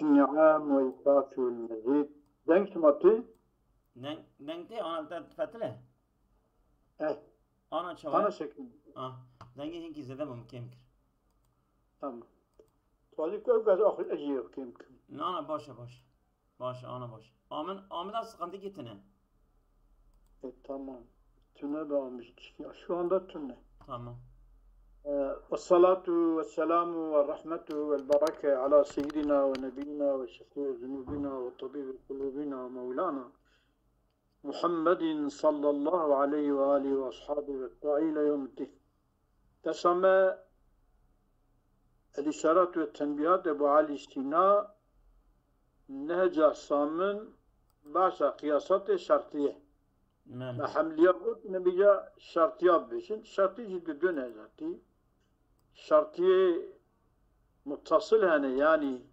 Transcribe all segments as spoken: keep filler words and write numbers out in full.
النعم ويكافئ المزيد. Deng çima tê? Deng, deng tê, ana te fetile. Eh, Ana çawa? Ana şekil. Ah, dengê hinkî zêde bû, min kêm kir. Tamam. Tuvalet ev gaz axir ecî yok kim kim. Na, na, baş e, baş e. Baş e, ana baş e. Amin, Amin da sıkıntı gitine. E, tamam. Tüne bağlamış. Ya şu anda tüne. Tamam. E, والصلاة والسلام والرحمة والبركة على سيدنا ونبينا وشفيع ذنوبنا وطبيب قلوبنا ومولانا محمد صلى الله عليه وآله وأصحابه والداعي إلى يوم الدين. Desa me الإشارات والتنبيهات Ebu Alî Sîna, Nehca Samin, bahsa qiyasatê şertiye. Me Mel. hemliya got, nebîca şertiya bibêjin. Şertî jî di du ne zatî. Şertiyê muttasil hene, yanî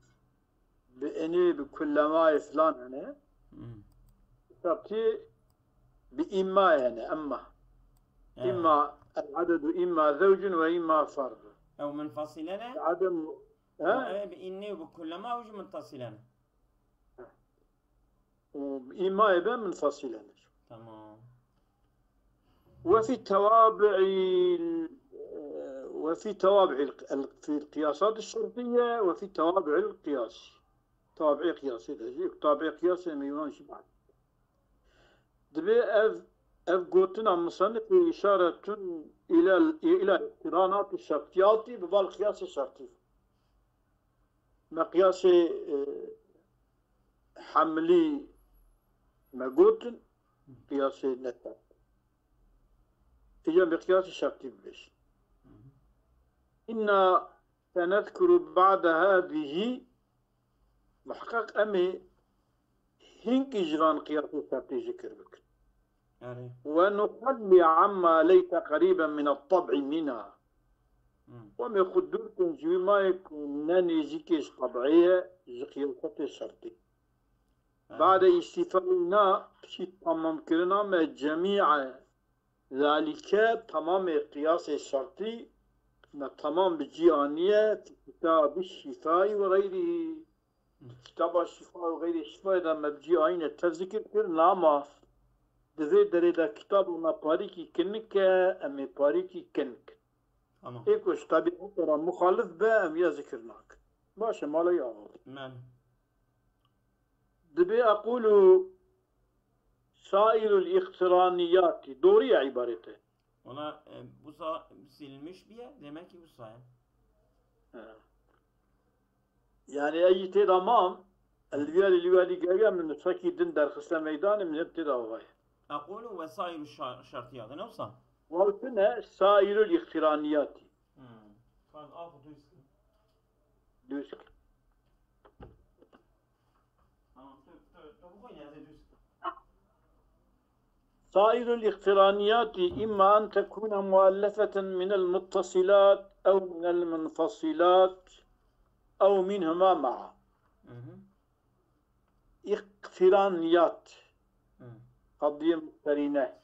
bi enê, bi kullemayê filan hene. Hmm. Şertiyê bi îmmayê hene, emma. Evet. Îmma el-adedu, îmma zewcun ve îmma fardun. Ew munfasile ne? Adem, Û ha? Ew bi inni û bi kullema û jî muntasile ne. Û îmmayê be munfasile ne. Tamam. وفي توابع ال-، وفي توابع ال-، ال-، في القياسات الشرطية وفي توابع القياس. Tabi'ê qiyasê de jî, tabi'ê qiyasê meywan jî ba'd. Dibê ev, ev gotina musannifê işaretun ila, ila iqtiranatî şertiyatî bi bal qiyasê şertî. Me qiyasê, e, hemlî me gotin, qiyasê neter. Îca bi qiyasê şertî bibêjin. Inna senezkuru ba'de hâzihî, muheqeq em ê hinkî ji van qiyasê şertî zikir bikin. Erê. Ve nuxelli amma leyse qerîben min et-tab'i mina. Hmm. Ve em ê xwe dûr kin ji wî mayê ku ne nêzîkê ji teb'ê ye, ji qiyasatê şertî. Erê. Ba'de îstîfayîna, piştî tamamkirina me cemî'e zalîke, tamamê qiyasê şertî me tamam bi cî aniye, fi kitabî şîfayî ve xeyrî. Kitaba şîfa û xeyrê şîfayê de me bi cî ayîne tev zikir kir, lama di vê derê de kitaba me parîkî kinik e, em ê parîkî kinik. Tamam. Ê ku ji tebîeta re muxalif be, em ya zikir nakin. Baş e, mala ya awa. Men. Dibê eqûlu sairul îqtiraniyatî. Doğru ya îbarete. Ona e, bu sa silmiş bir yer. Demek ki bu sayı. He. Yani ey tê de mam, el viyarî li welî geriya min nusxekî din derxiste meydanê min hep tê de avayê. Eqûlu ve sairu şar- şartiyatı. Ne olsa? Wawtine sairul îqtiraniyatî. Hmm. Faz af düz. Düz. Tamam. Dur, dur, dur, bu konuya da düz. Sairul îqtiraniyatî imma en tekûne muallefeten minel muttasilat ew minel munfasilat ew minhuma ma'a. Hı hı. Îqtiraniyat. Hı. Qadiyê muqterîne.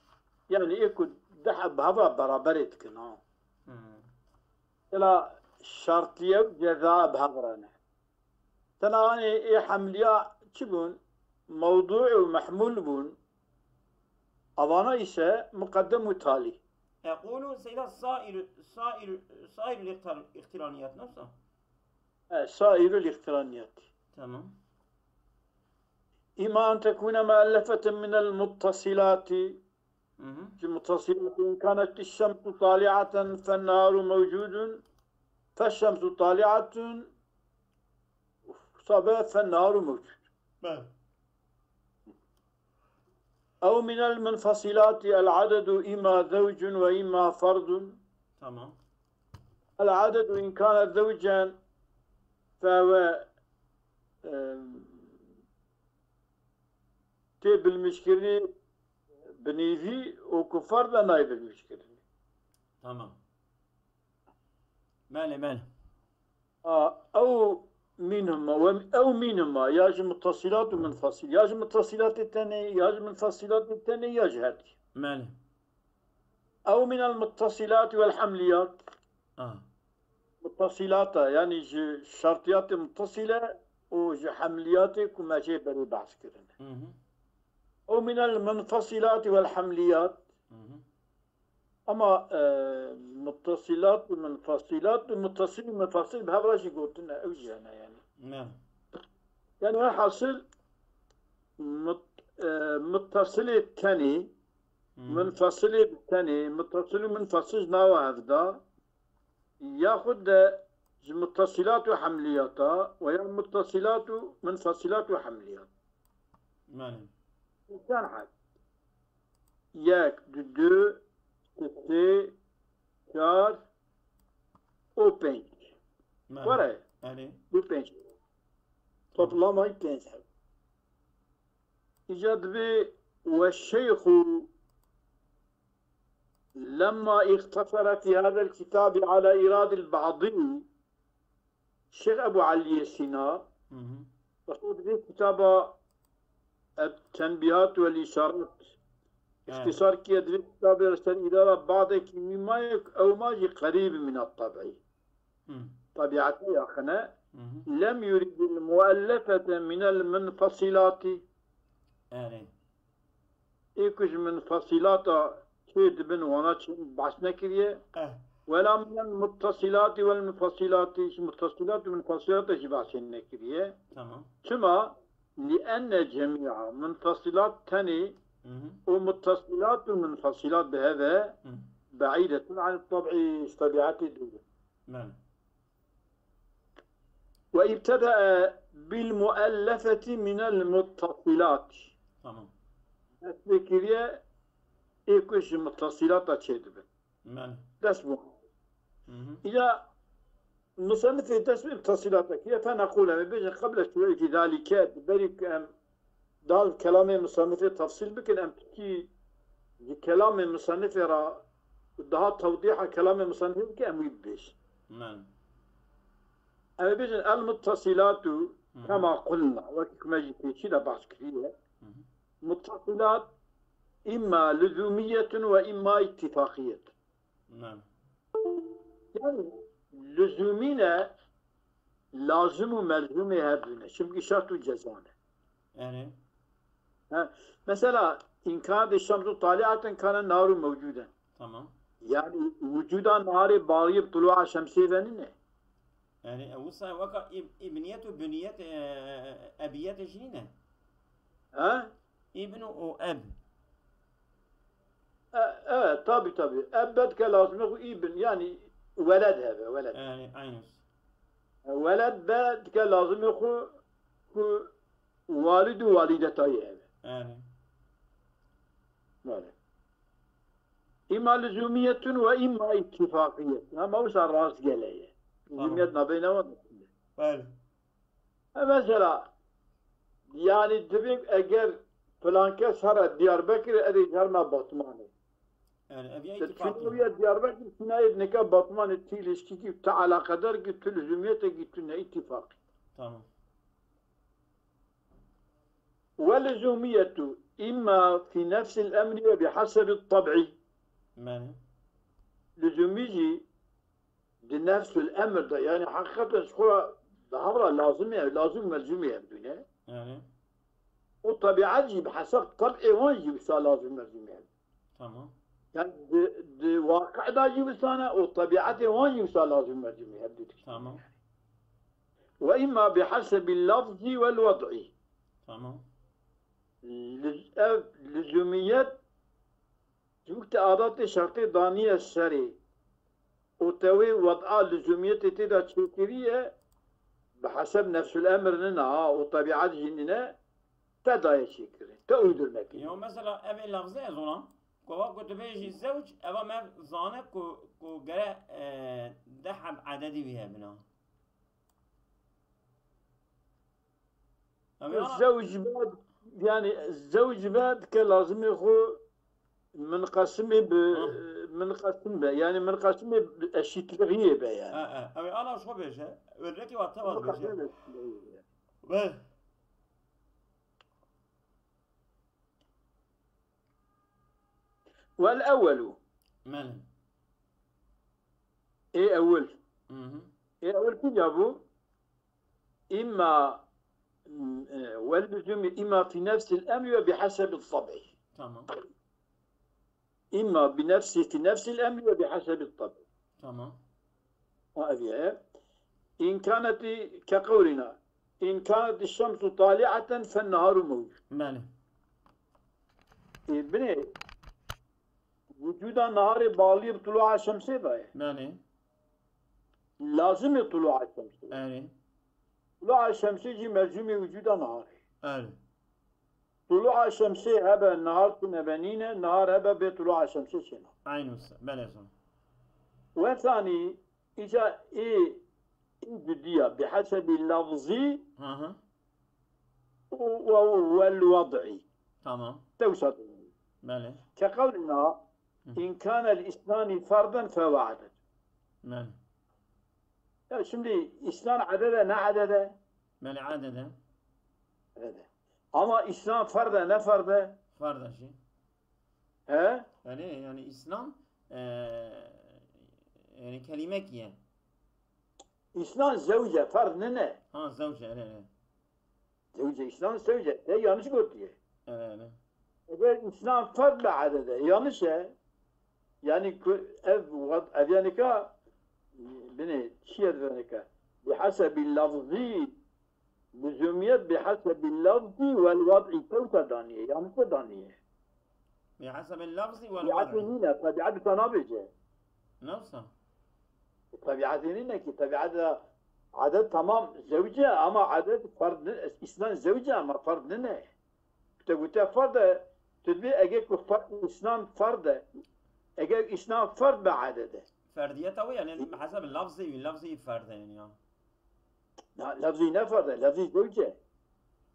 Yani ê ku deh bi hevra beraberê dikin ha. Hı. Ela şartiye û ceza bi hevra ne. Tena anê ê hemliya çi bûn? Mewdû û mehmûl bûn. Avana ise muqeddem û talî. Eqûlu seyda sairu sairu sairu îqtiraniyat nasıl? E, sairul îqtiraniyat. Tamam. İma en tekûne muallefeten minel muttasilati. Hı hı. Ji muttasilati in kânet şemsu tali'aten fennaru mewcudun. Feşşemsu tali'atun sabe fennaru mewcud. Ben. Ew minel munfasilati el adedu imma zewcun ve imma ferdun. Tamam. El adedu in kâne zewcen fehuve, e, tê bilmişkirinî bi nîvî û ku ferd e nayê bilmişkirinî. Tamam. Mele, mele. A, ew mînhuma, we, ew mînhuma, ya ji muttasilat û munfasil, ya ji muttasilatê tenê, ya ji munfasilatê tenê, ya ji her dî. Mele. Ew minel muttasilat wel hemliyat. Ah. Muttasilata, yani ji şartiyatê muttasile û ji hemliyatê ku me jê berê behs kirine. Mhm. Ew minel munfasilat wel hemliyat. Mhm. Ama e, muttasilat û munfasilat û muttasil û munfasil bi hev re jî gotine, ew jî hene yani. Ne. Yani her hasil mut, e, muttasilê tenê, Mhm. munfasilê bi tenê, muttasil û munfasil ji nava hev de, yaxud de ji muttasilat û hemliyata, we ya muttasilat û munfasilat û hemliyat. Belê. Sen hak. Yek, du, du, sê, çar û pênc. Belê. Were, Belê. bu pênc. Toplamayı pênc heb. Îca dibê ve şeyhu lemma iqtasara fi hadel kitabi ala iradil ba'di Şêx Ebu Eliyê Sîna, Mhm. wexta divê kitaba Tenbîhat wel Îşarat Evet. îxtîsar kiye, divê kitabê ser îdara badekî wî mayek ew ma jî qerîb min at-tabî. Hı. Tabiata yaxine. Mhm. Lem yuridil muellefete minel munfasilati. Erê. Ê ku ji munfasilata çê dibin wana çi behs nekiriye. Eh. Wela minel muttasilati wel munfasilati, ji muttasilat û munfasilata jî behsê nekiriye. Tamam. Çima? Li enne cemîa munfasilat tenê Mhm. û muttasilat û munfasilat bi hev e Hı. be'îdetun an tabî, ji tabiatê dûr in. Belê. Ve ibtedae bil muellefeti minel muttasilat. Tamam. Dest pê kiriye ê ku ji muttasilata çê dibin. Belê. Dest bû. Mhm. Îca musennifê dest bi muttasilata kiriye, fe neqûl em ê bêjin qeble şurûî fî zalike, berî ku em daha kelamê musennifê tefsîl bikin, em tikî ji kelamê musennifê re daha tewdîha kelamê musennifê bikin, em wî bibêjin. Belê. Em ê bêjin el muttasilatu Mhm. kema qulna, wekî ku me jî pêşî de behs kiriye. Mhm. Muttasilat imma luzumiyetun ve imma ittifaqiyetun. Belê. Yani luzumî ne, lazim û melzumê hevdû ne. Çimkî şert û ceza ne. Erê. Ha, mesela, in kanat şemsu taliaten kane naru mewcuden. Tamam. Yani vücuda nahari bağlayıp tulu'a şemsiyê ve nîne. Erê, e, wisa weka ib-, ibniyet û biniyet, e, ebiyet jî nîne. Ha? Ibn û eb. E, evet, tabi tabi. Eb be dike lazimê xwe ibn, yani weled hebe, weled. Erê, aynus. Weled be dike lazimê xwe ku walid û walidetayê hebe. Erê. Böyle. İmma lüzumiyetun ve imma ittifakiyet. Ama wisa rastgele ye. Tamam. Lüzumiyet nabeyne var. Belê. E, mesela, yani dibê eger filan kes here Diyarbekirê, ez ê herme Batmanê. Yani ev ya Te ittifaqî. çûna ya Diyarbekir, çûna yê nika Batmanê, tu ilişkî ki, tu alakadar ki, tu lüzumiyete ki, tu ne ittifaqî. Tamam. Ve lüzumiyetu imma fi nefsil emri ve bihasebi tab'i. Belê. Lüzumî jî di nefsul emr de, yani hakikaten ji xwe re di hev re lazim e, lazim melzumî hevdû ne. Yani. O tabiat jî bi hesab tab'ê wan jî wisa lazim melzumî hevdû. Tamam. Yani di, di waqi de jî wisa ne, o tabiatê wan jî wisa lazim melzumî hevdû dikişîne. Tamam. Ve imma bi hasebi lafzi vel wad'i. Tamam. Lüz-, ev lüzumiyet, çimkî te adatê şertê daniye serê û te wê wed'a lüzumiyetê tê de çêkiriye, bi heseb nefsul emr nina, ha, û tabiat jî nine, te daye çêkirin, te uydurme kiriye. Ya mesela ev ê lafzê ez ona, ku va ku tu bêjî zewc, eva me zane ku, ku gere, e, deh heb ededî wî hebina. Ev ya Zewc be, yani zewc be dike lazimê xwe minqesimê bi, Hı. minqesim be, yani minqesimê bi eşitliğiyê be yani. E, e, ev ê ana xwe bêje, örnekê wa te va Minqesimê dibêje. bi eşitliğiyê be. Ve Vel ewwelu. Belê. Ê ewil. Mhm. Ê ewil kîja bû? Îmma واللزوم إما في نفس الأمر وبحسب الطبع. Tamam. إما بنفس في نفس الأمر وبحسب الطبع. Tamam. Ha, ev e. إن كانت كقولنا إن كانت الشمس طالعة فالنهار موجود. Belê. E, binê vücuda naharê bağlı bi tulu'a şemsê de ye. Belê. Lazimê tulu'a şemsê. Erê. Tulu'a şemsê jî melzumê vücuda naharê. Erê. Tulu'a şemsê hebe nahar tune be nîne, nahar hebe bê tulu'a şemsê çêna. Aynı usta. Belê zon. Ve thani, ica ê, ê cudiya bi hesebi lafzî Hı hı. û, û, û, vel wad'i. Tamam. Tewsa. Belê. Keqewlina, Hı. in kanel isnani ferden fehuve aded. Belê. Ya şimdi isnan adede ne adede? Belê adede. Adede. Ama isnan ferde ne ferde? Farda şey. He? Belê yani İslam eee yani kelime ki ye. İsnan zewce ferd ne ne? Ha zewce erê erê. Zewce isnan zewce. Te yanlış gotiye. Erê erê. Eger isnan ferd be adede. Yanlış e. Yani ku-, ev, wad-, ev yani ka, bine, çiye dibene ka. Bi hesebi lafzî, lüzumiyet bi hesebi lafzî vel wad'i tewta daniye. Yanlış daniye. Bi hesebi lafzî vel Tabiatê wad'i. nîne, tabiat bi te nabêje. Nefsa. Tabiatê nîne ki, tabiat de adet tamam zewce ama adet ferd ne, isnan zewce ama ferd ne ne. Te gote ferd e, tu dibê ege ku ferd, isnan ferd e. Ege isnan ferd be adede. Ferdiyeta wî yani bi hesebi lafzî wî, lafzî ferde yani ya. Ya, lafzî ne ferd e, lafzî zewce.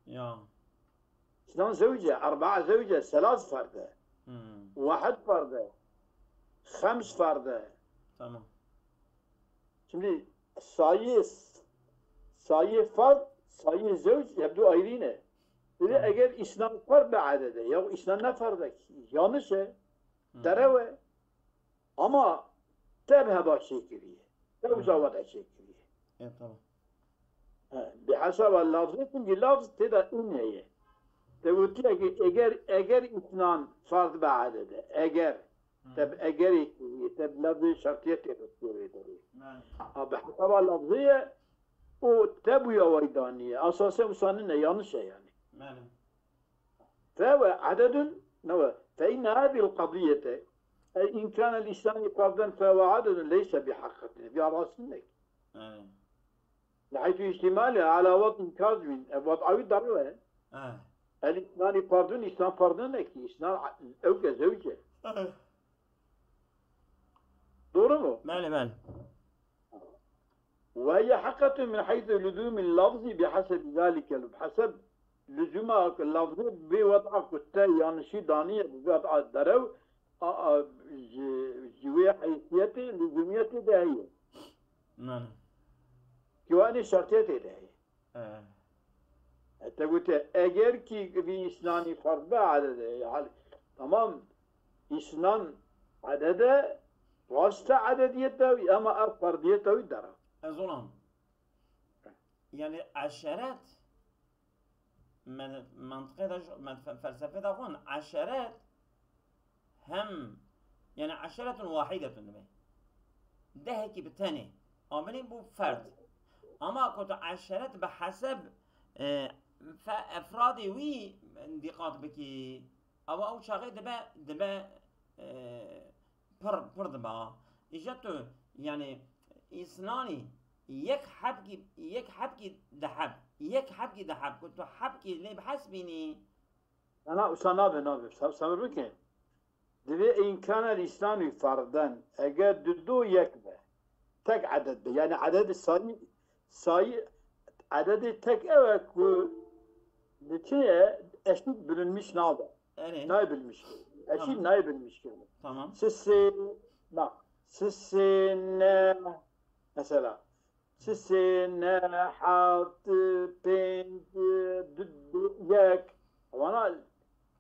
Ya. Isnan zewce, erbaa zewce, selas ferd e. Hmm. Wahid ferd e. Xems ferd e. Tamam. Şimdi sayı, sayı ferd, sayı zewc hep du ayrı ne. Böyle Tamam. Eger isnan ferd be adede, ya isnan ne ferd e ki? Yanlış e. Hmm. Derew e. Ama te bi heba çêkiriye. Te Hmm. uzawa de çêkiriye. E tamam. He, bi hesaba lafzê, çünkü lafz tê de in heye. Te gotiye ki eger, eger isnan ferd be adede. Eger. Te bi egerê kiriye, te bi lafzê şertiye tê de kiriye. Yani. Ha, bi hesaba lafzê ye, o te bûya way daniye. Asasê wisa nine, yanlış e yani. Yani. Fehuve adedun, ne we? Fe inne hadihil qadiyete, e, in kanel isnani ferden fehuve adedun leyse bi haqqetin. Bi arasındaki. Yani. Lehaytu ihtimali ala wad'in kazmin. E, wad'a wî derew e. Ha. El isnani ferdun, isnan ferdun ne ki. Isnan a-, ewke zewce. Ha. Doğru mu? Belê belê. Ve hiye haqqetun min heythu luzumil lafzi bi hesebi zalike. Bi heseb luzuma ku lafzê bi wad'a ku te yanlışî daniye bi wad'a derew a, a, ji, ji wê heysiyetê luzumiyetê de heye. Yani. Kiwanê şertiyetê de heye. E. E, te gote, eger ki vî îsnanî ferd be adede, hal-, tamam, îsnan adede, rast e adediyeta wî, ama ev ferdiyeta wî dera. Ez olam. Yani eşeret, me-, mantıqê de, me-, fe-, felsefê de xwend, eşeret hem, yani eşeretun wahidetun dibe. Dehekî bi tenê. Amilî bu ferd. Ama ku tu eşeret bi heseb, e, fe-, efradê wî dîqat bikî, ewa ew çaxê dibe, dibe, e, pir, pir dibe. Îja tu, yani, îsnanî yek hebkî, yek hebkî di heb, yek hebkî di heb, ku tu hebkî lê bi hes bînî. Ana, wisa nabe, nabe. Sab-, sabir bike. Divê in kanel îsnanî ferden, eger du do yek be, tek eded be. Yani eded sayı, sayı, ededê tek ew e ku li çi ye, eşît bilinmiş nabe. Erê. Nayê bilinmiş kirin. Eşît Tamam. Nayê bilinmiş kirin. Tamam. Sisê, na, sisê ne, mesela. Sisê ne, heft, pênc, du, du, yek. Wana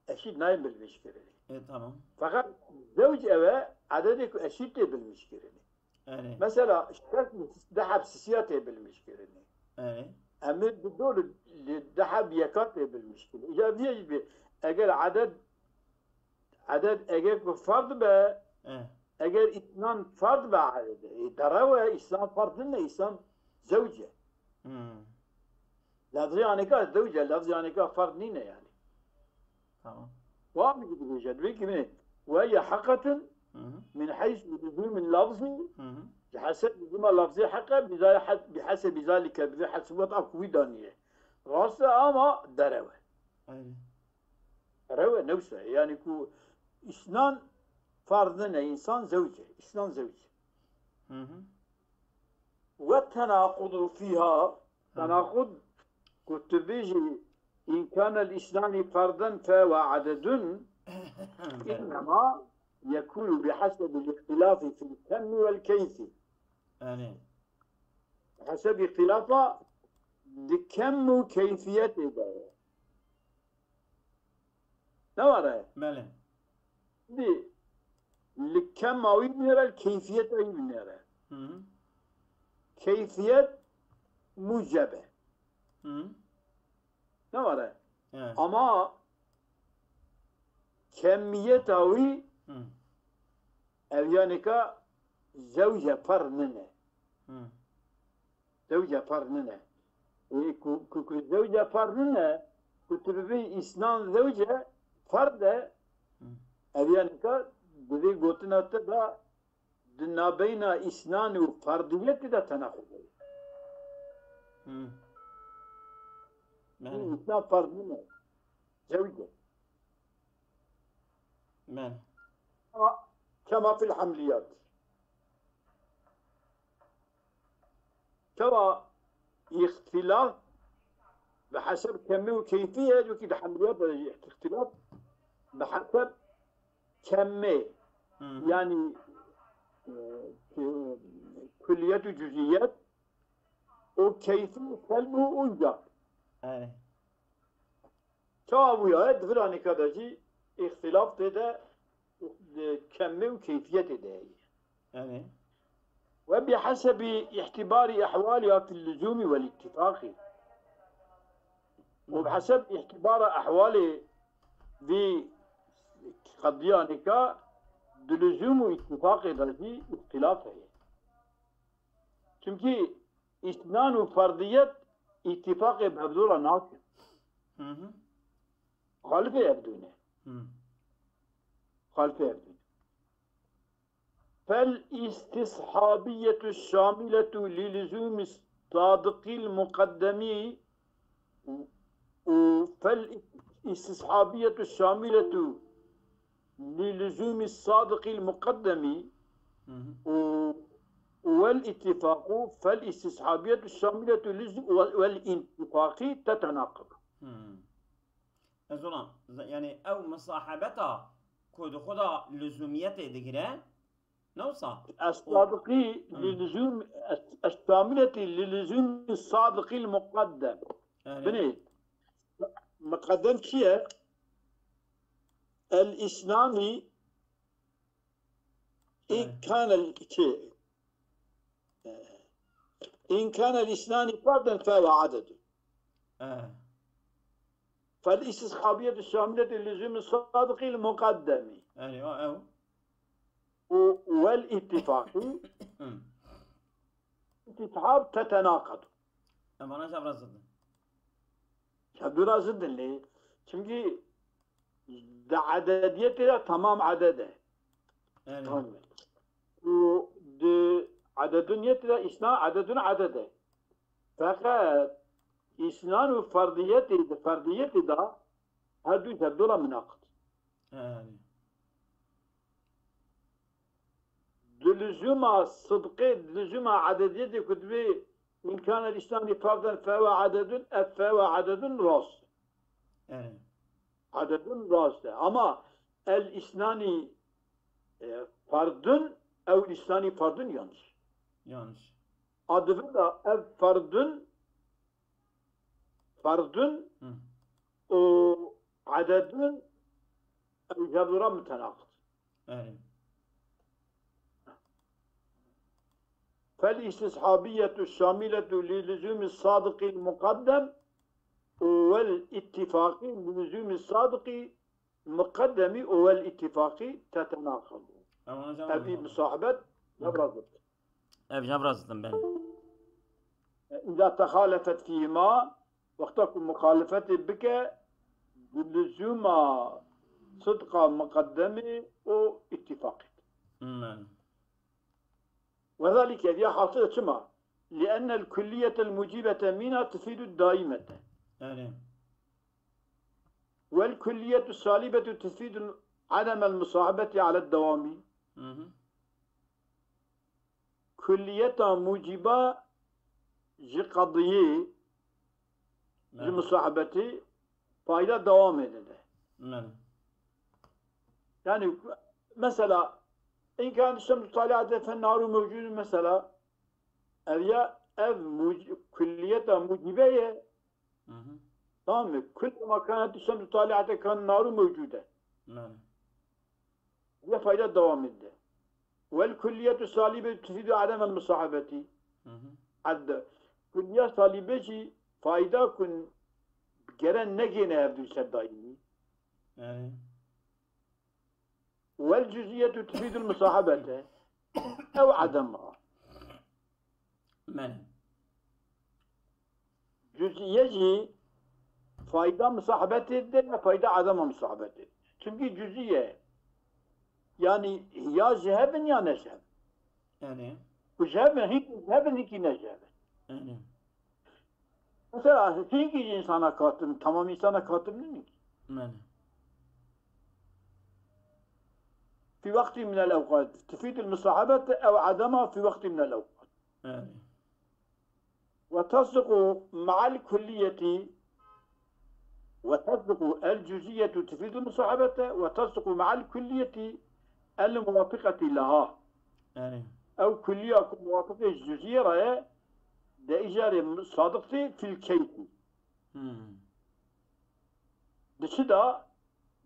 eşît nayê bilinmiş kirin. E, tamam. Fakat zewc ew e, ededê ku eşît tê bilinmiş kirin. Erê. Mesela, şeş, deh heb sisiya tê bilinmiş kirin. Erê. Em ê bi dor Dê di heb yeka tê bilmiştin. Îca viyê jî bê, eger eded, eded eger ku ferd be, Eh. eger îsnan ferd be, e, derew e, îsnan ferd nîne, îsnan zewc e. Hmm. Lafzê anêka zewc e, lafzê anêka ferd nîne yani. Tamam. Wa min jî dibêje, dibê ki min, ve ye heqetun Hı hı. min heysu luzûmin lafzî, Hı hı. ji heseb luzûma lafzê heqe, bî zalî he-, bî hesebî zalîke, bi vê hesibata ku wî daniye. Rast e ama derew e. Aynen. Derew e, newse. Yani ku îsnan ferd nîne, însan zewc e, îsnan zewc e. Hı hı. Ve tenaqudu fîha, tenaqud, ku tu bêjî, in kanel îsnani ferden fe ve adedun, innema yekunu bi hasebil îhtilâfi fil kemmi vel keyfi. Yani. Heseb îhtilâfa di kem û keyfiyetê de ye. Ne were? Belê. Di li kema wî binêre, li keyfiyeta wî binêre. Hı hı. Keyfiyet muceb e. Hı hı. Ne were? Evet. Ama kemiyeta wî Hı. ev yanîka zewce per nine. Hı. Zewce per nine. Ê, ku, ku, ku zewce per nine, ku tu bibî îsnan zewce ferde, Hı. ev yanîka di vê gotina te de di nabeyna îsnan û ferdiyetê de tenaquz heye. Hı. Belê. Îsnan ferd nine. Zewce. Belê. Kema fil hemliyat. Çawa îxtilaf bi heseb kemî û keyfî ye, wekî di hemliyat de jî îxtilaf bi heseb kemê, Hı hı. yani, e, e, kulliyet û cüziyet û keyfî selb û uncak. Evet. Çawa bûyaye, di vira nîka de jî îxtilaf tê de, di kemê û keyfiyetê de heye. Evet. Ve bi hesebî îhtîbarî ehwaliha fil luzûmî wel îttifaqî. Û bi heseb îhtîbara ehwalê vî qediya nîka di luzûm û îttifaqê de jî îxtilaf heye. Çimkî îsnan û ferdiyet îttifaqê bi hevdû re nakin. Hı hı. Xalifê hevdû ne. Hı. Xalifê hevdû ne. Fel istishabiyetu şamiletu li luzûmi sadiqil muqaddemi û fel istishabiyetu şamiletu li luzûmi sadiqil muqaddemi Hı hı. û wel ittifaqu fel istishabiyetu şamiletu li luzû-, wel, wel ittifaqi tetenaqid. Hı. Ez ona, yani ew misahebeta ku di xwe de luzumiyetê digire, ne wisa? Es-sadiqî li luzûm, es-, es-şamileti li luzûmi sadiqîl muqaddem. Yani, Binê, muqaddem çi ye? El-îsnani Evet. in kanel çi? In kanel îsnani ferden fe ve adedun. e, Fel istishabiyetu şamiletu luzûmi sadiqîl muqaddemi. yani o ew. Û wel ittifaqî Hı. istishab tetenaqadu. Em ana jabra zidin. Hevdû re zidin lê. Çimkî di edediyetê de temam eded e. Yani, Tamam. Û di ededuniyetê de îsna ededun eded e. Feqet îsnan û ferdiyetê, di ferdiyetê de her du hevdû re minaqid. yani. Di luzûma sidqê, di luzûma edediyetê ku dibê in kanel îsnani ferden fe ve ededun, ev fe ve ededun rast. Yani, Ededun rast e. Ama el îsnani, e, ferdun, ew îsnani ferdun yanlış. yanlış. A di vir de ev ferdun, ferdun Hı. û ededun ew hevdû re mutenaqid. Yani, Fel istishabiyetu şamiletu li luzûmi sadiqîl muqaddem والاتفاق بلزوم الصادق مقدم والاتفاق تتناقض. Ev ana cem Ev musahabet nebrazit. Ev cem razittim ben. إذا تخالفت فيهما, wexta ku muxalefetê bike, bi luzûma sidqa muqeddemê û îtîfaqê. Hmm. وذلك, ev ya hasil çima? لأن الكلية الموجبة منها تفيد الدائمة. Yani. والكلية السالبة تفيد عدم المصاحبة على الدوام. Hı hı. Kulliyeta muciba ji qediyê, ji Evet. musahibetê fayda dewamê dide. Evet. Yani mesela, إن كانت الشمس طالعة فالنهار موجود, mesela, ev ya, ev muc-, kulliyeta mucibe ye. Hı hı. Tamam mı? كلما كانت الشمس طالعة كان النهار موجودا. Yani. Ya fayda dewamê dide. والكلية السالبة تفيد عدم المصاحبة. Hı hı. Hadde. Kulliya salibe jî fayda kun gere negêne hevdû ser daîmî. Yani. والجزئية تفيد المصاحبة. Ew edema. Mene. Cüz'iye jî fayda musahbetê de ya fayda edema musahbetê. Çünkü cüz'iye, yani ya ji hev in ya ne ji hev in. Yani. Ku ji hev in, hinkî ji hev in, hinkî ne ji hev in. Yani. Mesela hinkî ji insana katim, tamam insana katim nînin ki. Yani. في وقت من الأوقات تفيد المصاحبة أو عدمها في وقت من الأوقات. Yani. وتصدق مع الكلية، وتصدق الجزئية تفيد المصاحبة، وتصدق مع الكلية الموافقة لها. Yani. Ew kulliya ku muwafiqê cüziyê re ye, de îcarê sadiq tê fil keyfî. Hmm. Di çi da?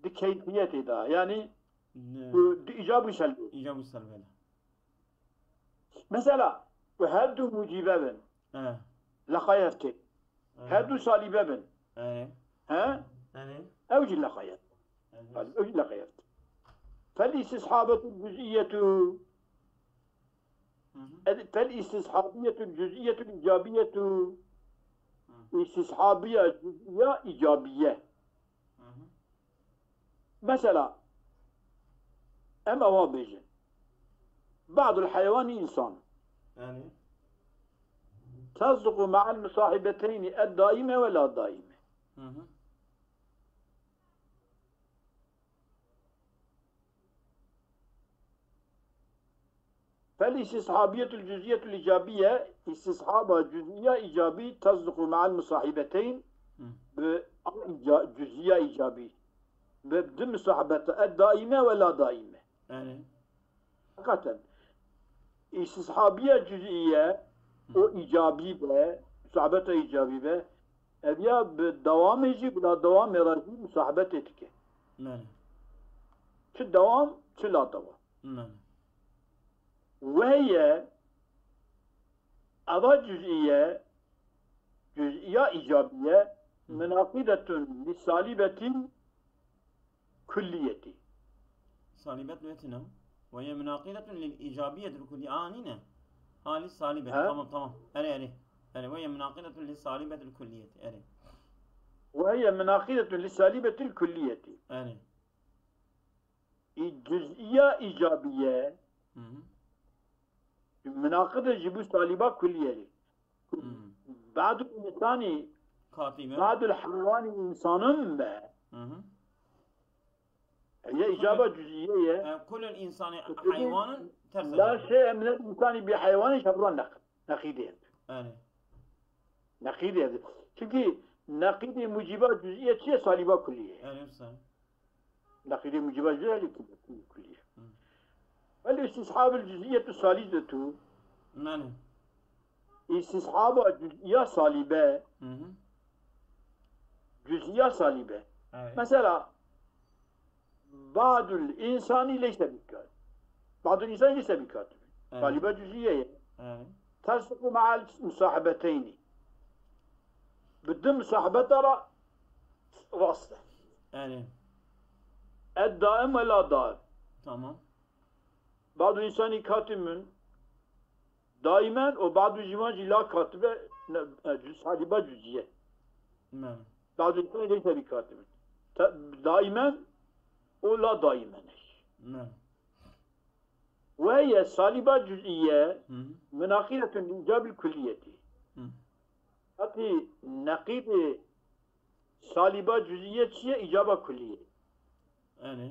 Di keyfiyetê da. Yani Ne. ku di îcab û selbê. İcab û selbê. Mesela, ku her du mucibe bin. He. Leqayef tê. He. Her du salibe bin. He. He? He. Ew jî leqayef. He. Ew jî leqayef. فالاستصحابية الجزئية. Hı hı. فالاستصحابية الجزئية الإيجابية. Hı. İstishabiya cüz'iya îcabiye. Hı hı. Mesela, em ava bêjin. بعض الحيوان إنسان. Yani. تصدق مع المصاحبتين الدائمة ولا دائمة. Hı hı. فالاستصحابية الجزئية الإيجابية, istishaba cüz'iya îcabî, تصدق مع المصاحبتين, Hı. bi a îca-, cüz'iya îcabî, bi di musahibete, الدائمة ولا دائمة. Yani. Hakikaten, istishabiya cüz'iye, Hı. o îcabî be, musahibeta îcabî be, ev ya bi dewamê jî, bila dewamê re jî musahibetê dike. Yani. Çi dewam, çi la dewam. Mene. Weye, eva cüz'iye, cüz'iya îcabiye, Hı. مناقضة للسالبة الكلية. Salibet ne tine? وهي مناقضة للإيجابية الكلية. Aa, nîne. Ha, li salibet. Ha? Tamam, tamam. Erê, erê. Erê, وهي مناقضة للسالبة الكلية. Erê. وهي مناقضة للسالبة الكلية. Erê. Î-, cüz'iya îcabiye, Hı hı. Minaqide ji bo saliba kuliyerî. Hı. Badul insanî, Katî be. badul heywanî insanin be. Hı hı. Ye îcaba cüz'iye ye. E, kulul insani Kulul heywanun terse. La şey minel insanî bi heywanî şebran neq-, neqîdê. Yani. Neqîdê. Çünkü neqîdê muciba cüz'iye çiye, saliba kulliye. Yani, sen. Neqîdê muciba cüz'iye kulliye. Hı. Vel istishabul cüz'iyetu salibetu. Yani. İstishaba cüz'iya salibe. Hı hı. Cüz'iya salibe. Evet. Mesela, badul insani leyse bikatib. Badul insani leyse bikatib. Evet. Salibe cüz'iye ye. Evet. Tasdiqu ma'al musahibeteyni. Bi di musahibeta re rast e. Erê. Ed daim ve la daim. Tamam. Badu insanî katibin daimen û badu jivan jî la katibe, ne, e, salîba cüziye. Mem. Badu insanî leyse bi katibin. Te-, daimen û la daimen. Mem. Ve ye salîba cüziye Hı. Minaqîretun li îcabil kulliyetî. Hı. Hatî neqîdê salîba cüziye çi ye? Îcaba kullî ye. Erê.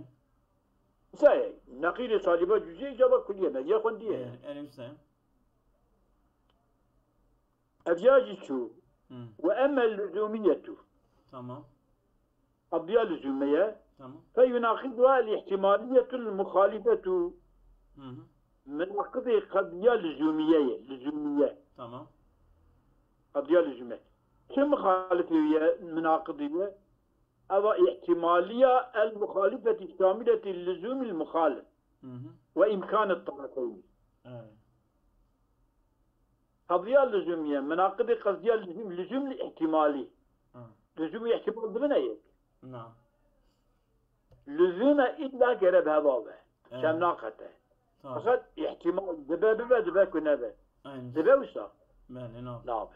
Wisa ye. Neqîdê salîba cüziye îcaba kullî ye. Me ye xwendiye. Erê, erê wisa ye. Ev ya jî çû. Hı. Ve emmel luzûmiyetu. Tamam. Qediya luzûme ye. Tamam. Fe yunaqiduha el ihtimaliyetul muxalifetu. Hı hı. Minaqidê qediya luzûmiye ye. Luzûmiye. Tamam. Qediya luzûme. Çi muxalifê ye, minaqidê ye? Eva ihtimaliya el muxalifeti şamileti luzûmil muxalif. Hı hı. Ve imkanı tarafeyni. Evet. Qediya luzûmiye, minaqidê qediya luzûm, luzûm li ihtimalî. Hı. Luzûm û ihtimal dibine yek. Na. Luzûme illa gere bi heva be. Evet. Çem naqete. Tamam. Fakat ihtimal dibe bibe, dibe ku nebe. Aynen. Dibe wisa? Belê, nabe. Nabe.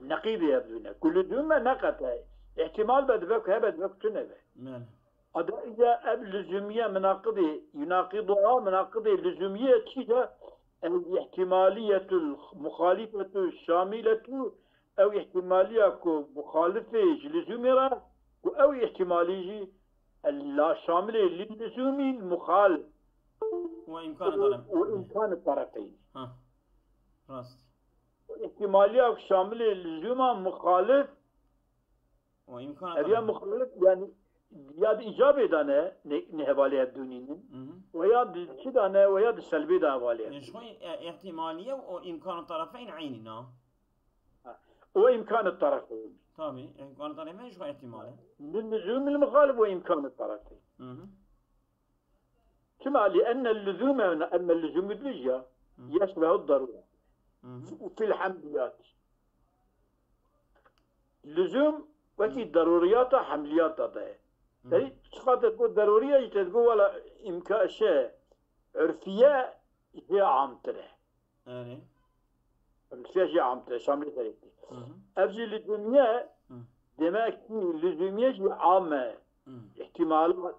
Neqîdê ev dibine. Ku luzûme neqete. İhtimal be dibe ku hebe, dibe ku tu nebe. Belê. Ada îca ev luzûmiye minaqidê, yunaqiduha minaqidê luzûmiye çi de? El ihtimaliyetul muxalifetu şamiletu, ew ihtimaliya ku muxalifê ji luzûmê re, ku ew ihtimalî jî la şamilê lil luzûmî muxalif. Ve imkanı taraf. Ve imkanı tarafeyn. Ha. Rast. Ihtimaliya ku şamilê luzûma muxalif Û îmkana Ev ya muxalif, yani ya di îcabê de ne, ne, ne hevalê ev dûnînin. Hı hı. Ve ya di çi de ne, ve ya di selbê de hevalê ev. Yani şu, e, ihtimaliye û îmkana tarafeyn eynî ne? Ha. O îmkanı tarafeyn. Tabii, îmkana tarafeyn şu ihtimale. Min luzûmil muxalif ve îmkanı tarafeyn. Hı hı. Çima? Li enne luzûme, emme luzûm dibêje ya, Hı. yeşbehu darûre. Hı hı. Û fil hemliyat. Luzûm wekî Hı. darûriyata hemliyata de ye. Hı. Te çiqas te got darûriye jî te digot wela îmka-, şey, urfiye jê amtir e. Erê. Urfiye jê amtir e, şamilê serê tê. Hı hı. Ev jî luzûmiye, Hı. demek ki luzûmiye jî am e. Hı. Îhtimal-,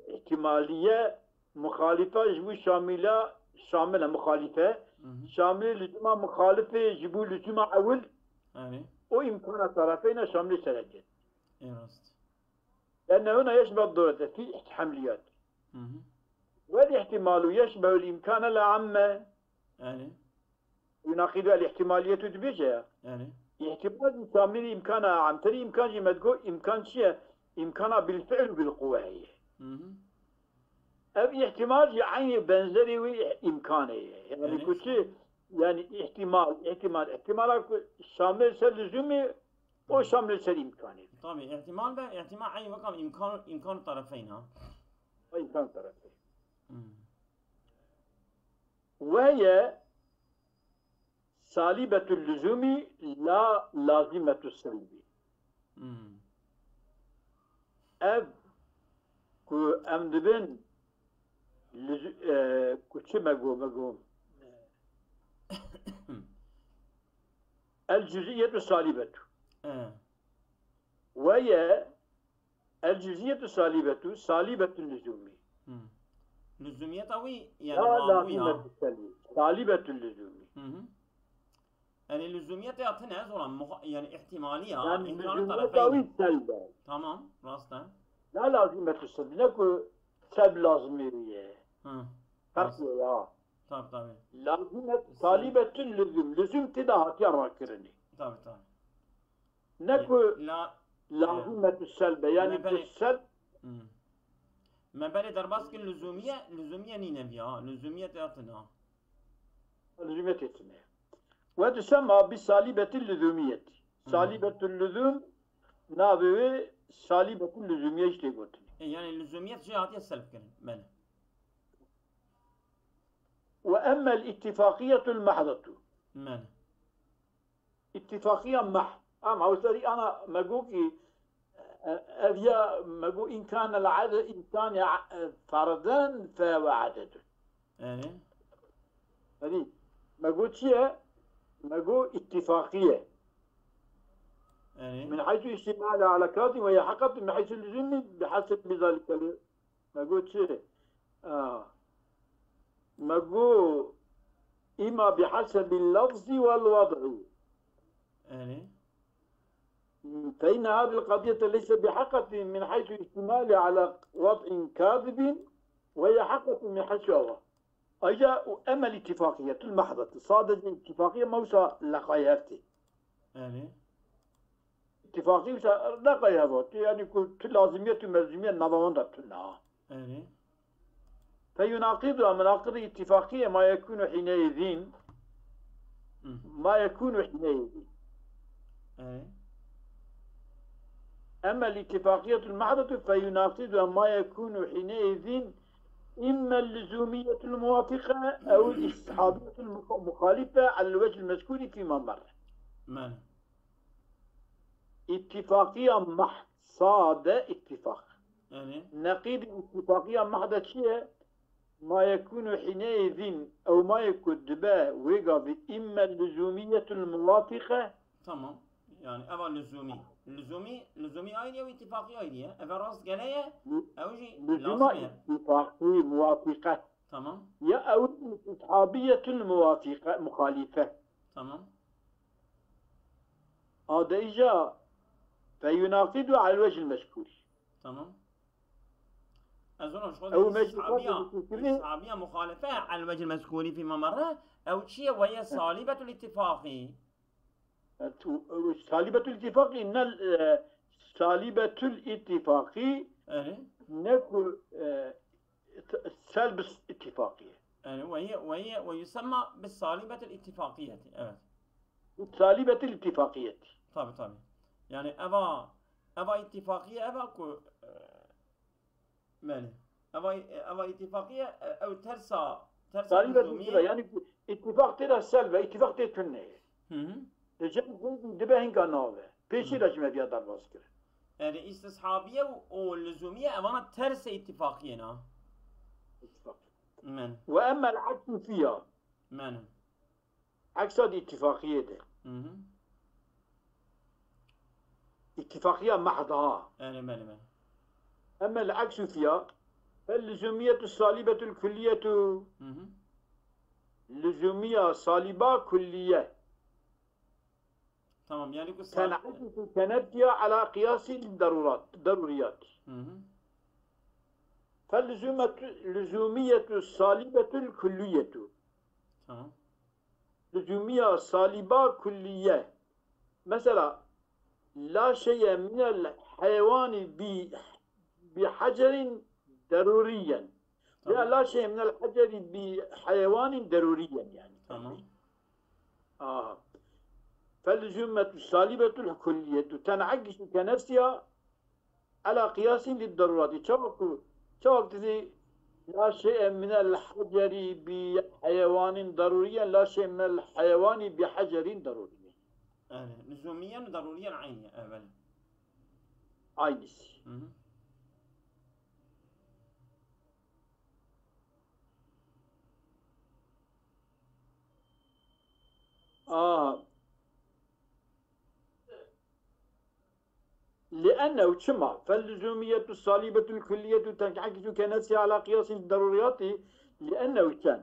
îhtimaliye muxalife ji bo şamila, şamil e, muxalife. Hı hı. Şamilê luzûma muxalifê ji bo luzûma ewil. Erê. O îmkana tarafeyna şamilê sereke. Ê rast. Lenne huna yeşbeh darûrete fî hemliyat. Hı hı. Wel ihtimalu yeşbehul îmkane le amme. Yani. Yunaqidu el ihtimaliyetu dibêje ya. Yani. Îhtimal jî şamilî îmkana amtirî, îmkan jî me digot, îmkan çi ye? Îmkana bil fi'l û bil quwe heye. Hı hı. Ev îhtimal jî eynî benzerî wî îmkanê ye. Yani Yani. ku çi? Yani îhtimal, îhtimal, îhtimala ku şamil ser luzûmî, o Hı. şamil ser îmkanê. Tabii, ihtimal ve ihtimal eynî wekam imkan, imkan tarafeyna. O imkan tarafeyna. Hı. Ve ye salîbetul luzûmî la lazîmetus selbî. Hmm. Ev ku em dibin lüzü-, e, ku çi me got, me got. El cüz'iyetu salîbetu. E. Ve ye El cüz'iyetu salîbetu, salîbetun lüzûmî. Hmm. Lüzumiyeta wî, yani La ma bû ya. lazîmetu selbî. Salîbetun lüzûmî. Hı hı. Yani lüzumiyet ya tine zora muha-, yani ihtimali ya, Yani imkanı lüzumiyeta tarafeyni. wî selb e. Tamam, rast e. La lazîmetu selbî. Ne ku selb lazimî wî ye. Hı. Rast. Ferq ye ya. Tabii, tabii. Lazîmet, Selb. salîbetun lüzûm. Lüzûm tê de hatiye rakirinê. Tabii, tabii. Ne ku La-, lazîmetu selbe, yani Me ku berê- selb Hmm. Me berê derbas kir lüzumiye, lüzumiye nîne biya, ha. Lüzumiye te hatine, ha. Lüzumiye tê tine. Ve tusemma bi salîbeti lüzumiyeti. Hmm. Salîbetul lüzum, navê wê salîbetul lüzumiye jî tê gotin. E, yani lüzumiyet jê hatiye selb kirin, belê. Ve emmel ittifaqiyetul mahdetu. Belê. Îtîfaqiya mehd. Ama wisa dî ana me got kî, e, ev ya me got, in kane el-ade-, in kane, e, ferden fe ve adedun. Erê. Erê. Me got çi ye? Me got îttifaqî ye. Erê. Min heysu îştimali ala kazim ve ya heqat min heysu lüzumi bi hasebi zalike. Me got çi? A. Me got, îma bi hasebi lafzî wel wad'i. Erê. فإن هذه القضية ليس بحقة من حيث اشتمالها على وضع كاذب، وهي حقة من حيث هو. Ayrıca o emel ittifakiyetul mahdatı. Sadece ittifakiye mevsa leqayevti. Yani. İttifaki ise leqayevti. Yani ku tu lazimiyet û melzumiyet nava wan da tune. Erê. فيناقضها مناقض اتفاقية ما يكون حينئذ، Hı. ما يكون حينئذ. Erê. أما الاتفاقية المحضة فيناقضها ما يكون حينئذ إما اللزومية الموافقة أو الاستصحابية المخ-، المخالفة على الوجه المذكور فيما مر. Belê. İttifakiya mahd, sade ittifak. Yani. Neqîd ittifakiya mahde çi ye? Ma yekûnu hîneyzîn, ew ma ye ku dibe wê gavî, îmme luzûmiyetul muwafîqe. Tamam. Yani eva luzûmî. Luzûmî, luzûmî ayrı ye, ittifakî ayrı ye. Eve rastgele ye, Lu-, ew jî luzûma lazim ye. İttifakî, muwafîqe. Tamam. Ya ew istishabiyetul muwafîqe, muxalîfe. Tamam. A de îja feyunaqidu alel wecil mezkûr. Tamam. Ez ona şu Ew meclis istishabiya, istishabiya muxalife alel wecil mezkûrî fîma merre. Ew çi ye? Ve ye salibetul ittifaqî. E, tu, e, salibetul ittifaqî ne, e, salibetul ittifaqî Evet. ne ku, e, t-, selbis ittifaqî. Yani ve ye, ve ye, ve yusemma bis salibetil ittifaqiyeti. Evet. Salibetil ittifaqiyeti. Tabii, tabii. Yani eva, eva ittifaqiye eva ku, e, Belê. Eva, eva îtîfaqî ye, e, ew tersa, tersa Salîbe luzûmî tê ye. Yani îtîfaq tê de selbe, îtîfaq tê tune ye. Hı hı. Li cem xwe dibe hinga nave. Pêşî Hı. de ji me viya derbas kir. Yani îstishabî ye û, û luzûmî ye, evana tersê îtîfaqî ye na. Îtîfaq. Men. Ve emmel eksu fiya. Men. Eksa di îtîfaqiyê de. Hı hı. Îtîfaqiya mehd ha. Erê, belê, belê. Ema el-eksu fiya, fel luzûmiyetu salibetul kulliyetu. Hı hı. Luzûmiya saliba kulliye. Tamam, yani ku sal- Ten'ekisu kenefsiha ala qiyasi lid darurat, daruriyat. Hı hı. Fel luzûmetu, luzûmiyetu salibetul kulliyetu. Tamam. Luzûmiya saliba kulliye. Mesela, la şeye minel heywanî bi, bi hacerin deruriyen. Veya Tamam. la şeye minel haceri bi heywanin deruriyen yani. Tamam. Aha. Fel luzûmetu salibetul kulliyetu ten'ekisu kenefsiha Ela qiyasin lid darurati. Çawa ku, çawa ku dizî la şey'e minel heceri bi heyewanin daruriyen, la şey'e minel heyewani bi hecerin daruriyen. Yani, lüzumiyen û daruriyen aynı ye, evet. Aynısı. Hı hı. Aa. لأنه çima, فاللزومية الصليبة الكلية تنعكس كنفسها على قياس الضروريات، لأنه çend,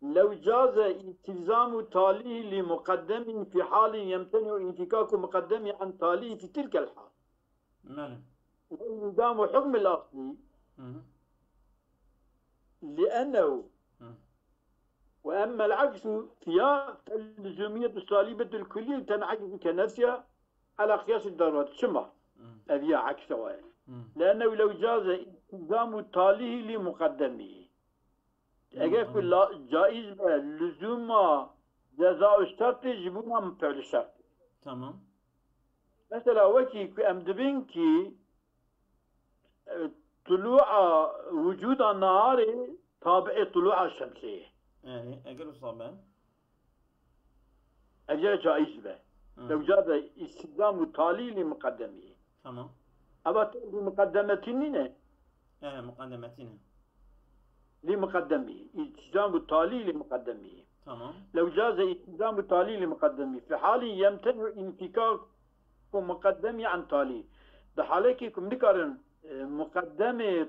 لو جاز التزام تاليه لمقدم في حال يمتنع انفكاك مقدمه عن تاليه في تلك الحال. Belê. وانعدام حكم الأصل. Hı hı. لأنه Hı. وأما العكس فيها فاللزومية الصليبة الكلية تنعكس كنفسها على قياس الضرورة. Çima? Hı. Ev ya eksa wa ye. Hı. لأنه لو جاز التزام تاليه لمقدمه. Eger ku Hı. la, caiz be luzuma ceza û şertê ji bona fi'l şertê. Tamam. Mesela wekî ku em dibin ki, e, tulu'a, wucuda naharê tabi'ê tulu'a şemsê ye. Yani, eger wisa be. Eger caiz be. Lew caze îltîzamu talî lî muqeddemî. Tamam. Eva te lî muqeddemetî nîne? He, muqeddemetî ne. Lî muqeddemî. Îltîzamu talî lî muqeddemî. Tamam. Lew caze îltîzamu talî lî muqeddemî. Fi halî yemtenu înfikaku muqeddemî an talî. Di halekî ku min nikarin e, muqeddemê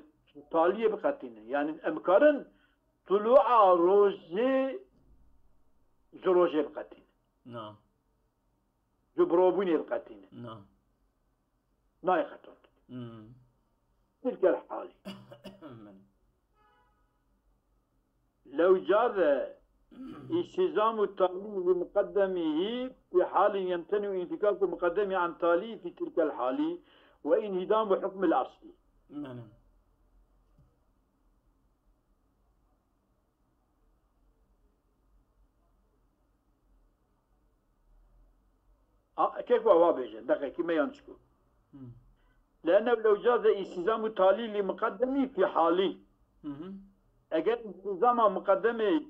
taliyê biqetînin. Yani em karin tulûa rojê ji rojê biqetînin. Na. Ji birobûnê biqetînin. Na. Nayê qetand. Hmm. Tilkel halî. Belê. Lew caze îltîzamu talî lî muqeddemî fi halî yemtenu înfikaku muqeddemî an talî fi tilkel halî ve înhîdamu hukmil aslî. Belê. A, kek wa wa bêje, deqekî me yan çiko. Hmm. Le'ennehu lew caze îltîzamu talî lî muqeddemî fi halî. Hı hı. Eger îltîzama muqeddemê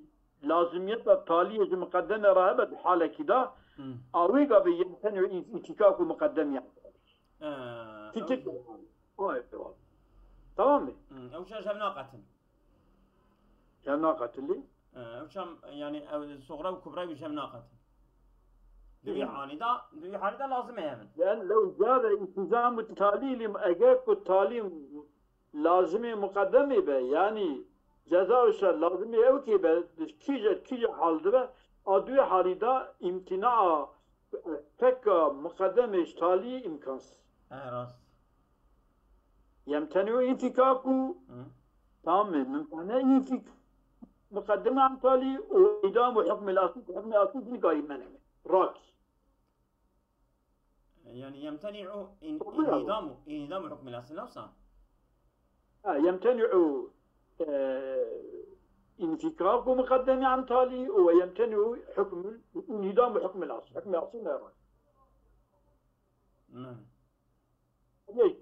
lazimiyeta taliyê ji muqeddemê re hebe di halekî de, Hı. a wî gavê yemtenu înfikaku muqeddemî an talî. Ee, Fikir. Ay, tamam. Tamam mı? Hı, ew şer jev naqetin. Jev naqetin lê. Ee, ew çam, yani ew soğra û kubra wî jev naqetin. Di wî Hı. halî de, di wî halî de lazim e hevin. Yani lew caze îltîzamu talî lî, eger ku talî lazimê muqeddemê be, yani ceza û şer lazimê ew kê be, di kîje, kîje hal dibe, a di wî halî de îmtînaa peka muqeddemê ji talî îmkansız. He, rast. Yemtenu înfikaku, Hı. tamam mı? Mimtene infik muqeddeme an talî û îdamu hukmil aslî, hukmil aslî zî nikarî meneme. Rak. Yani yemteni'u in, Doğru ya. inhidamu, inhidamu hukmil asl, ne wisa? Ha, yemteni'u, e, infikaku muqeddemi an talî û yemteni'u hukmul, inhidamu hukmil asl. Hukmil asl ne var? Ne. Geç.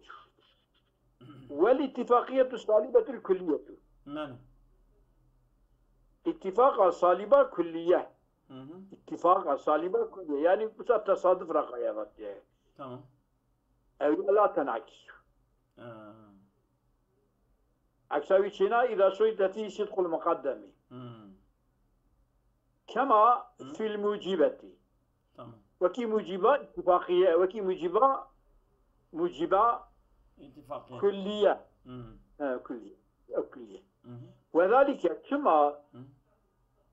Vel ittifakiyetu salibetul kulliyetu. Ne. İttifaka saliba kulliye. Hı hı. İttifaka saliba kulliye. Yani bu sefer tesadüf rakaya bak diye. Tamam. Ev la tenakis. Ee, Eksa wî çêna îda şoyte fî sidqul muqeddemî. Hmm. Kema Hı. fil mucibetî. Tamam. Wekî muciba ittifaqiye, wekî muciba, muciba İttifak. Kulliye. Hmm. He, kulliye. Ew kulliye. Hı hı. Ve zalike çima Hı.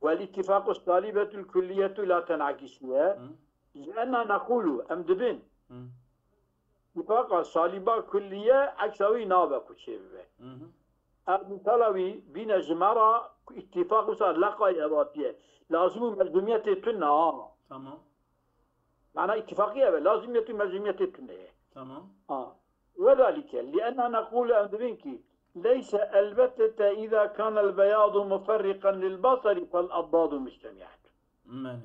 vel ittifaqu salibetul kulliyetu la tenakisiye. Hı. Li enna nequlu, em dibin. Hı. Îttifaqa saliba kulliye eksa wî nabe ku çêbibe. Hı hı. Ev mîsala wî bîne ji me re ku îttifaq wisa leqayê hatiye. Lazim û melzumiyetê tune ha. Tamam. Mana îttifaqî ev e. Lazimiyet û melzumiyetê tune ye. Tamam. Ha. Wedalike, li enna nequlu em dibin ki, leyse elbette îza kanel beyadu muferriqan lil basari fel addadu mujtemi'at. Mene.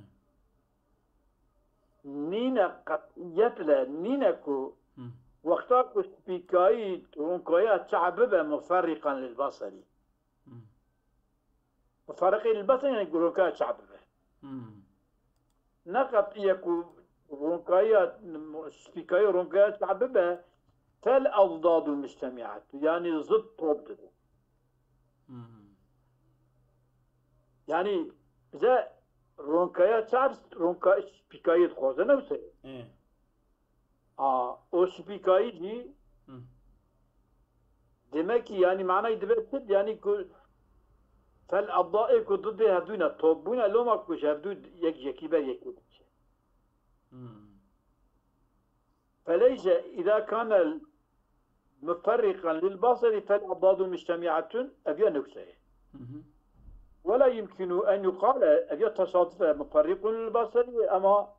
Nîne qet'iyetle, nîne ku Hı. wexta ku spîkayî ronkaya çax bibe muferriqan lil basarî. Hı. Muferriqê lil basarî yani ku ronkaya çax bibe. Hı. Ne qet'iye ku ronkaya, spîkayî ronkaya çax bibe, fel adadu mujtemi'at. Yani zid top dibe. Hı. Yani bize ronkaya çax, ronka spîkayî dixwaze ne wise. E. A, o spîkayî jî Hı. demek ki yani manayî dibe çi? Yani ku fel adayê ku didê hevdû ne top bûne, loma ku ji hevdû yek yekî ber yekî diçe. Hı. Feleyse îza kanel muferriqan lil basarî fel adadu mujtemi'atun, ev ya newse ye. Hı hı. Wela yumkinu en yuqale, ev ya tesaduf e, muferriqun lil basarî, ama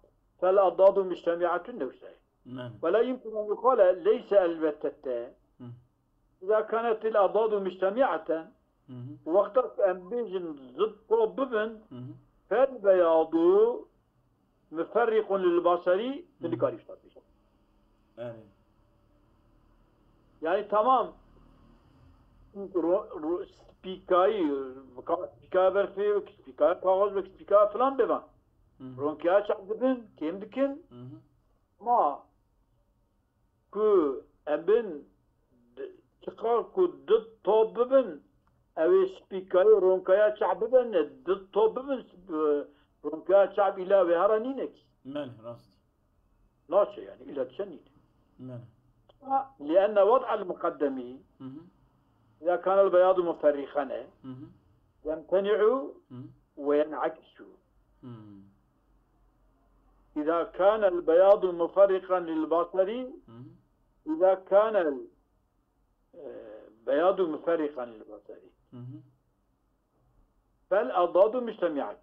fel adadu mujtemi'atun newse ye. Mene. Wela yumkinu en yuqale leyse elbette. Hı. Îza kanetil adadu mujtemi'aten, Hı hı. wexta ku em bêjin zid top bibin, Hı hı. fel beyadu muferriqun lil basarî, Hı. nikarî wisa bêjin. Evet. Yani tamam. Ro, ro, spîkayî, spîkaya berfê, spîkaya kaxez, spîkaya filan bêvan. Hı hı. Ronkaya çap dibin, kêm dikin. Hı hı. Ma ku em bin d-, çiqa ku du top bibin, ew ê spîkayê ronkaya çap bibin, du top bibin, sp-, ronkaya çap îla wê hera nîne kî. Belê, rast. Naçe yani, îla diçe nîne. Belê. لأن وضع المقدم Hı hı. إذا كان البياض مفرقا Hı hı. يمتنع Hı. وينعكس. Hı. إذا كان البياض مفرقا للبصر، Hı hı. إذا كان ال-، e, البياض مفرقا للبصر، Hı hı. فالأضداد مجتمعة.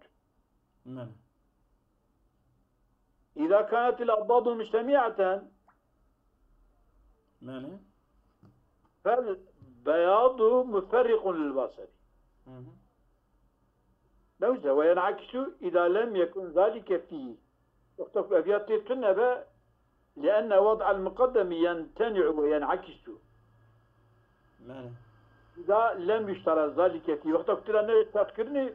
Belê. إذا كانت الأضداد مجتمعة، Belê. فالبياض مفرق للبصر. Hı hı. Newse, وينعكس إذا لم يكن ذلك فيه. Wexta ku ev ya tê tune be, لأن وضع المقدم يمتنع وينعكس. Belê. إذا لم يشترط ذلك فيه. Wexta ku tu ra ne şert kirinê,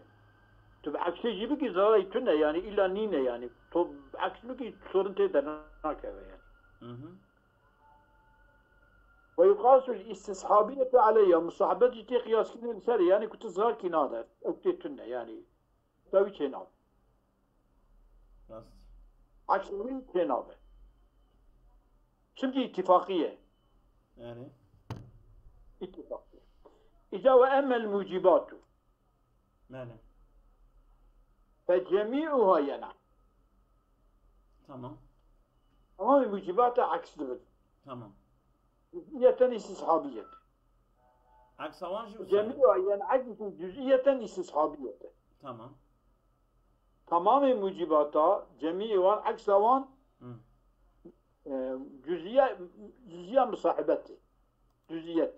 tu bi eksê jî bikî, zerarê tune, yani îlla nîne yani. Tu bi eks bikî, sorun tê dernakeve yani. Hı hı. ويقاس الاستصحابية عليه. Musahibet jî tê qiyaskirinê li ser, yani ku tu zirar kî nade. Ew tê tune yani. Tewî çênabe. Rast. Eksê wî çênabe. Çimkî îtîfaqî ye. Yani. Îtîfaqî ye. Îca وأما الموجبات Belê. فجميعها ينعكس. Tamam. Tamamê mucibata aks dibin. Tamam. Cüz'iyeten istishabiyet. Eksa wan jî wisa. جميعها ينعكس جزئية استصحابية. Tamam. Tamamê mucibata, cemî wan, eksa wan, Hı. e, cüz'iye, cüz'iye musahibetê. Cüz'iyet.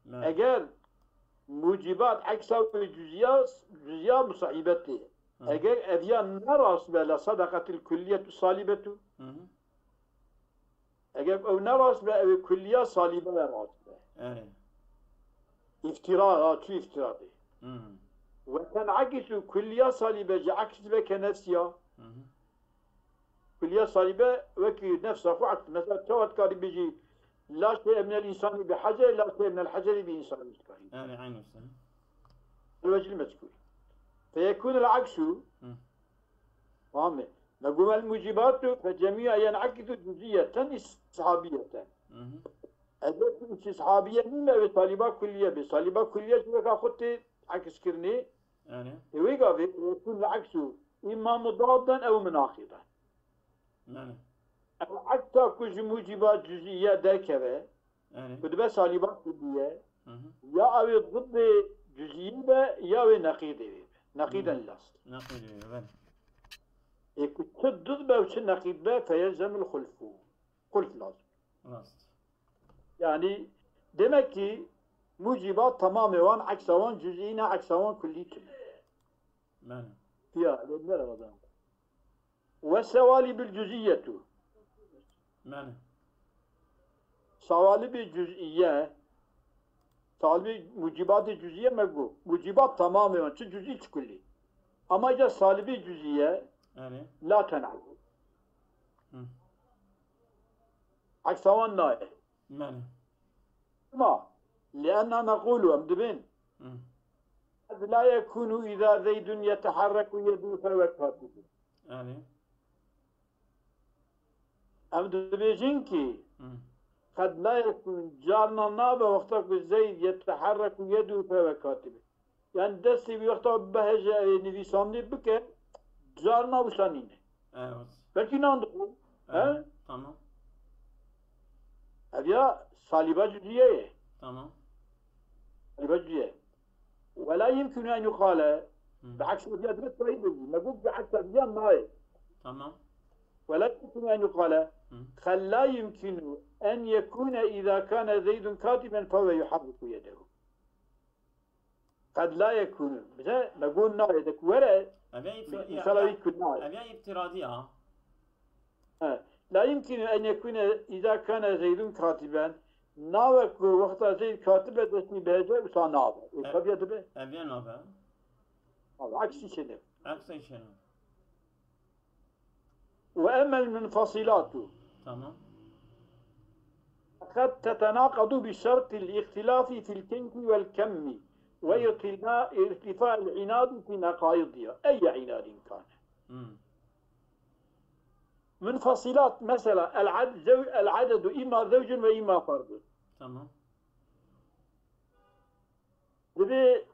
Belê. Eger mucibat eksa wê cüz'iya, cüz'iya musahibetê. Hı. Eger ev ya ne rast be, لصدقت الكلية السالبة. Hı hı. Eger ew ne rast be, ew ê kulliya salîbe ve rast be. Evet. Îftira, ha, çi îftira be. Hmm. وتنعكس kulliya salîbe jî aks dibe ke nefsiya. Hı hı. Kulliya salîbe wekî nefsa xwe aks. Mesela çawa dikarî bijî, لا شيء من الإنسان بحجر، لا شيء من الحجر بإنسان dikarî. Yani, aynı olsun. Wecil mezkûr. فيكون العكس. Hı. Tamam mı? نقول الموجبات فجميعها ينعكس جزئية استصحابية. Hı hı. Eger istishabiye nîme ve saliba kulliye be. Saliba kulliye jî weka xwe tê aks kirinê. Yani. E, wê gavê, ويكون العكس إما مضادا أو مناقضا. Yani. Ew eksa ku ji muciba cüz'iye derkeve, Yani. Ku dibe saliba kulliye, Hı hı. Ya ew ê diddê cüz'î be, ya wê neqîdê wê be. Neqîden Hı. last. Neqîdê wê, belê. Ê ku çi didd be û çi neqîd be, feyelzemul xulfu. Xulf lazim. Rast. Yani, demek ki, mucibat tamamê wan, eksa wan cüz'î ne, eksa wan kullî tune. Belê. Ya, lê nere badan. والسوالب الجزئية. Belê. Sawalibê cüz'iye, sawalibê mucibatê cüz'iye me got. Mucibat tamamê wan, çi cüz'î çi kullî. Ama îca salibê cüz'iye Belê. La ten'u. Hı. Eksa wan nayê. Belê. Çima? لأن نقول, em dibên. Hı. قد لا يكون إذا زيد يتحرك يده فهو كاتب. Yani. Em dibêjin ki, Hı. قد لا يكون, carna nabe wexta ku Zeyd يتحرك يده فهو كاتب. Yani destê wî wexta bihêje, ê nivîsandî bike, carna wisa nîne. Evet. Belkî nan dixwe. Evet, he? Tamam. Ev ya saliba cüz'iye ye. Tamam. Saliba cüz'iye. ولا يمكن أن يقال Hı. بعكس الأبيات. Dibe sahî bibî. Me got بعكس الأبيات nayê. Tamam. ولا يمكن أن يقال Hı. قد لا يمكن أن يكون إذا كان زيد كاتبا فهو يحرك يده. قد لا يكون. Bize me got nayê de ku were. Ev ya îfti-, Mesela ya, wî ku nayê. Ev ya îftiradî ya. He. لا يمكن أن يكون إذا كان زيد كاتبا. Nabe ku wexta Zeyd katib e destî bihêje, wisa nabe. E, E, tabiye dibe. Ev ya nabe. Abi, aksi şey ne? Aksi şey ne? وأما المنفصلات Tamam. فقد تتناقض بشرط الاختلاف في الكيف والكم وارتفاع العناد في نقائضها، أي عناد كان. Hmm. منفصلات، مثلا، العد-، زو-، العدد إما زوج وإما فرد. Tamam. Dibê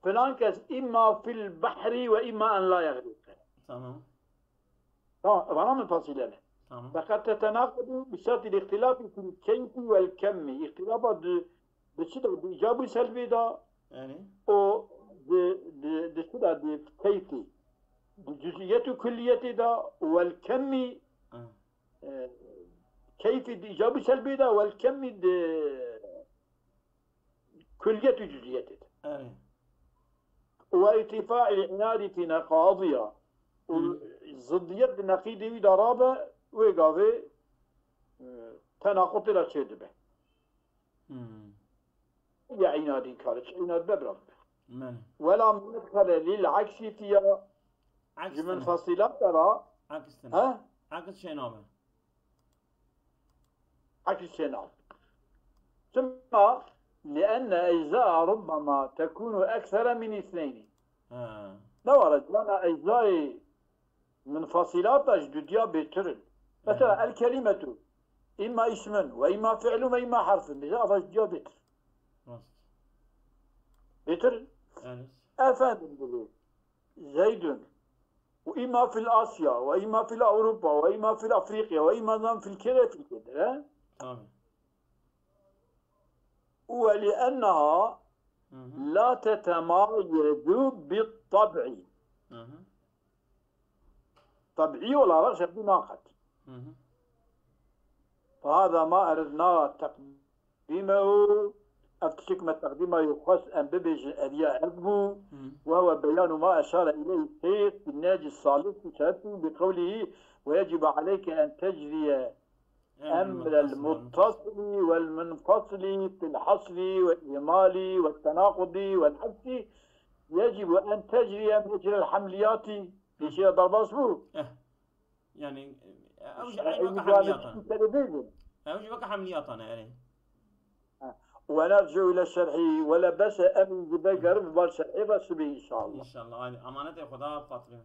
filan kes إما في البحر وإما أن لا يغرق. Tamam. Tamam, vana منفصلة ne. Tamam. فقد تتناقض بشرط الاختلاف في الكيف والكم. اختلاف di, di çi de, di îcab û selbê de, Yani. o di, di, di çi de, di keyfî, di cüziyet û kulliyetê de, vel kemî, Ha. e, keyfî di îcab û selbê de, vel kemî di kulliyet û cüziyetê de. Yani. وارتفاع العناد في نقائضها. û Hı. Ziddiyet di neqîdê wî de rabe, wê gavê, e, tenaqutê de çêdibe. Hmm. Ya inadîn kare, çi inad be, bira bibe. Men. ولا مدخل للعكس فيها. Aks Ji tane. منفصلات de ra, Aks tane. ha? Aks şey nabe. عكس شنو؟ ثم لأن أجزاء ربما تكون أكثر من اثنين. Ha. Ne var, cana eczayê منفصلات ji dudiya bêtir in. Mesela, Evet. الكلمة إما اسم وإما فعل وإما حرف. Bize ava ji dudiya bêtir. Rast. Bêtir. Yani. Efendim, dedi. زيد. وإما في الآسيا وإما في الأوروبا وإما في الأفريقيا وإما في الكذا في الكذا. Tabii. ولأنها Hı hı. لا تتمايز بالطبع. Hı hı. طبعي olarak şekli nakat. Hı hı. فهذا ما أردنا تقديمه. Ev tiştek me teqdîma yê xwest em bibêjin, ev ya ev bû. Hı. وهو بيان ما أشار إليه الشيخ في النهج الثالث شرحه بقوله: ويجب عليك أن تجري أمر المتصل والمنفصل في الحصر والإيمال والتناقض والعكس، يجب أن تجري مجرى الحمليات. Pêşiya derbas bû. Eh. Yani, ew ji eynaka hemliyatane. Ew ji weke hemliyatane, erê. ونرجع إلى الشرح ولا بأس أمن جبه قرب بال شرح بس به إن شاء الله. İnşallah. Aynı. Amanetê Xweda bi xatirê.